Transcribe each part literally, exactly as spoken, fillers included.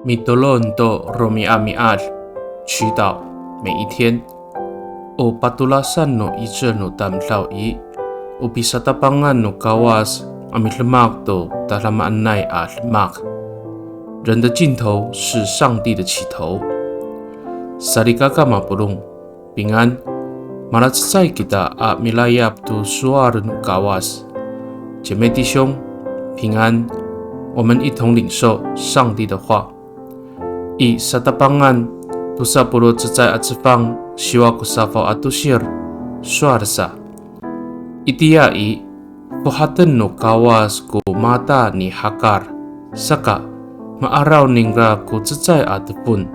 Mitolon to romi'ami'ad, 祈祷每一天。O patolasan no icel no tamdaw i, o pisatapangan no Kawas a midemak to tadamaanay a demak. 人的尽头是上帝的起头。Salikaka mapolong, pingan, malacecay kita a milayap to sowal no Kawas. 姐妹弟兄，平安。我们一同领受上帝的话。I Satapangan, tosa polo' cecay a cefang, siwa ko safaw a tosir, sowal sa. Itiya i, fohaten no Kawas ko mata ni Hakar, saka ma'araw ningra ko cecay a tefon.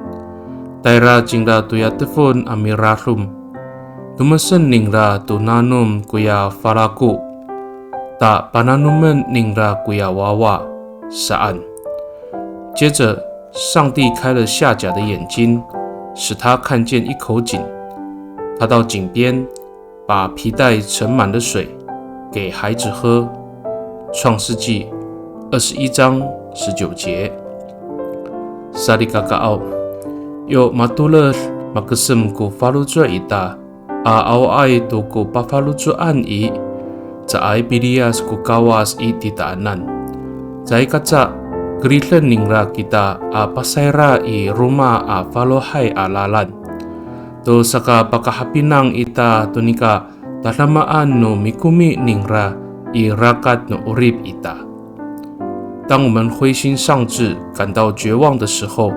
Tayra cingra toya tefon a miradom. Tomesen ningra to nanom koya falako. Ta pananomen ningra koya wawa, saan. 接着，上帝开了夏甲的眼睛，使他看见一口井。他到井边， 把皮袋盛满了水给孩子喝。创世纪二十一章十九节。Salikakaaw, yo matoled makesem ko faloco' ita a awaay to ko pafaloco'an i, caay piliyas ko Kawas i titaanan. Caay kaca keriden ningra kita a pasayra i roma a falohay a lalan. To sakapakahapinang ita to nika tadamaan no mikomi ningra i rakat no 'orip ita. 当我们灰心丧志、感到绝望的时候，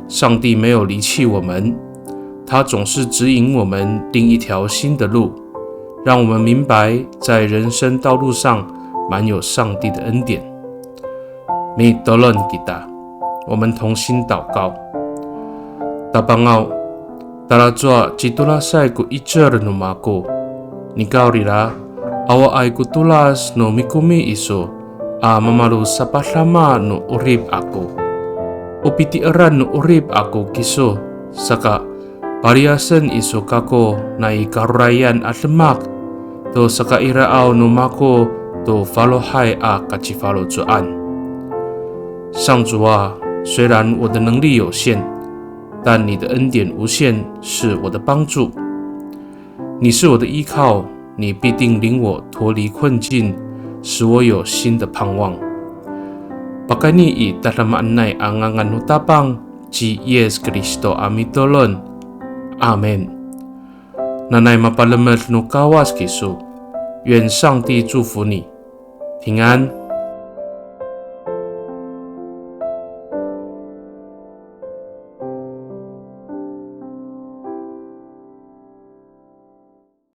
上帝没有离弃我们，他总是指引我们另一条新的路，让我们明白在人生道路上满有上帝的恩典。Mitolon kita，我们同心祷告。Tapangaw, talacowa citolasay ko 'icel no mako. Nikawrira, awaay ko tolas no mikomi iso a mamalosapadama no 'orip ako. O pitieran no 'orip ako kiso, saka paliyasen iso kako nai karorayan a demak to sakairaaw no mako to falohay a kacifaloco'an. 上主啊，虽然我的能力有限，但你的恩典无限，是我的帮助。你是我的依靠，你必定领我脱离困境，使我有新的盼望。Pakayni i tadamaanay a ngangan no Tapang ci Yis Kristo a mitolon. Amin. Nanay mapalemed no Kawas kiso. 愿上帝祝福你。平安。